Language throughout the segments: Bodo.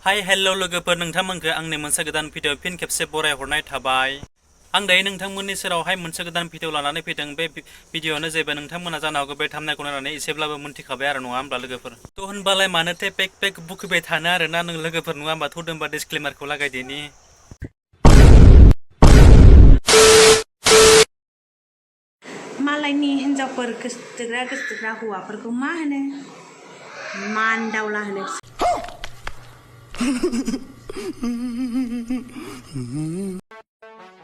हाय हेल' लोगोफोर नोंथांमोनखौ आंनि मोनसे गोदान भिडिअ फिन खेबसे बरायहरनाय थाबाय आं दायो नोंथांमोननि सेरावहाय मोनसे गोदान भिडिअ लानानै फैदों बे भिडिअआनो जाहैबाय नोंथांमोना जानो हागौ बे थामनायखौ नायनानै एसेब्लाबो मोनथिखाबाय आरो नङा होमब्ला लोगोफोर थ' होनबालाय मानोथो पेक बुखैबाय थानो आरोना नों लोगोफोर नङा होमबा थ' होनबा डिसक्लेमारखौ लागायदिनि मालायनि हिनजावफोर गोसोथोग्रा हौवाफोरखौ मा होनो मानदावला होनो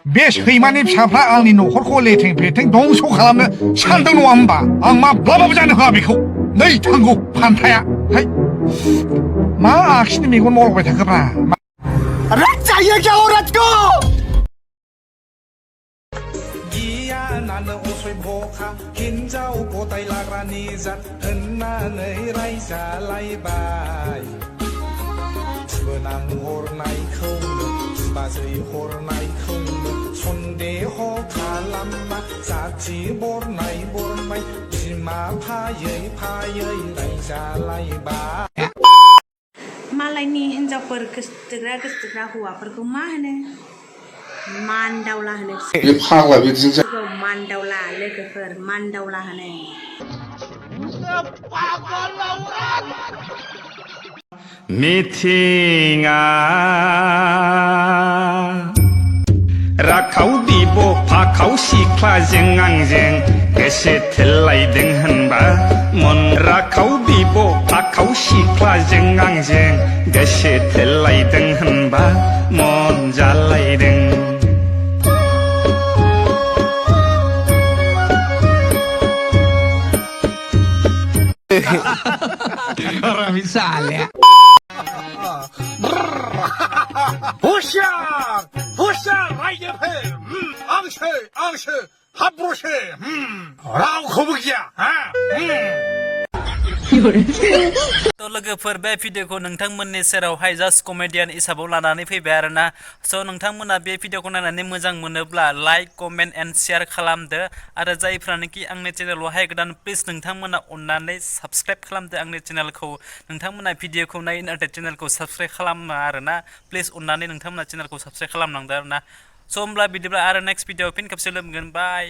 बे सैमानि फिसाफ्रा आंनि न'खरखौ लेथें फेथें दंस' खालामनो सानदों नङा होमबा आं माब्लाबाबो जानो होआ बेखौ नै थांगौ फान्थाया है मा आखिनि मेगन मावलाबाय थाखोब्रा जायो जाओ राजको गियानानो असय भखा हिनजाव गदाय लाग्रानि जात होननानै रायजालायबाय गोनां हरनायखौनो बाजै हरनायखौनो सन्देह खालामना जाथि बरनाय बिमा फायै रायजालायबाय मालायनि हिनजावफोर गोसोथोग्रा हौवाफोरखौ मा होनो मानदावला होनो बे फाग्ला बिदिजों मानदावला लोगोफोर मानदावला होनो मिथिङा राखाव बिब' फाखाव सिख्लाजों आंजों गोसो थोलायदों होनबा मन राखाव बिब' फाखाव सिख्लाजों आंजों गोसो थोलायदों होनबा मन जालायदों Orang misalnya Husyar Rayyapir Angse Habroshe Raukhw begiya थ' लोगोफोर बे भिडिअखौ नोंथांमोननि सेरावहाय जास्ट कमेडियान हिसाबाव लानानै फैबाय आरोना स' नोंथांमोना बे भिडिअखौ नायनानै मोजां मोनोब्ला लाइक कमेन्ट एन्ड शेयार खालामदो आरो जायफ्रानोखि आंनि चेनेलावहाय गोदान प्लिज नोंथांमोना अननानै साबस्क्राइब खालामदो आंनि चेनेलखौ नोंथांमोना भिडिअखौ नायो नाथाय चेनेलखौ साबस्क्राइब खालामा आरोना प्लिज अननानै नोंथांमोना चेनेलखौ साबस्क्राइब खालामनांदो आरोना स' होमब्ला बिदिब्ला आरो नेक्स्ट भिडिअ फिन खेबसे लोगो मोनगोन बाय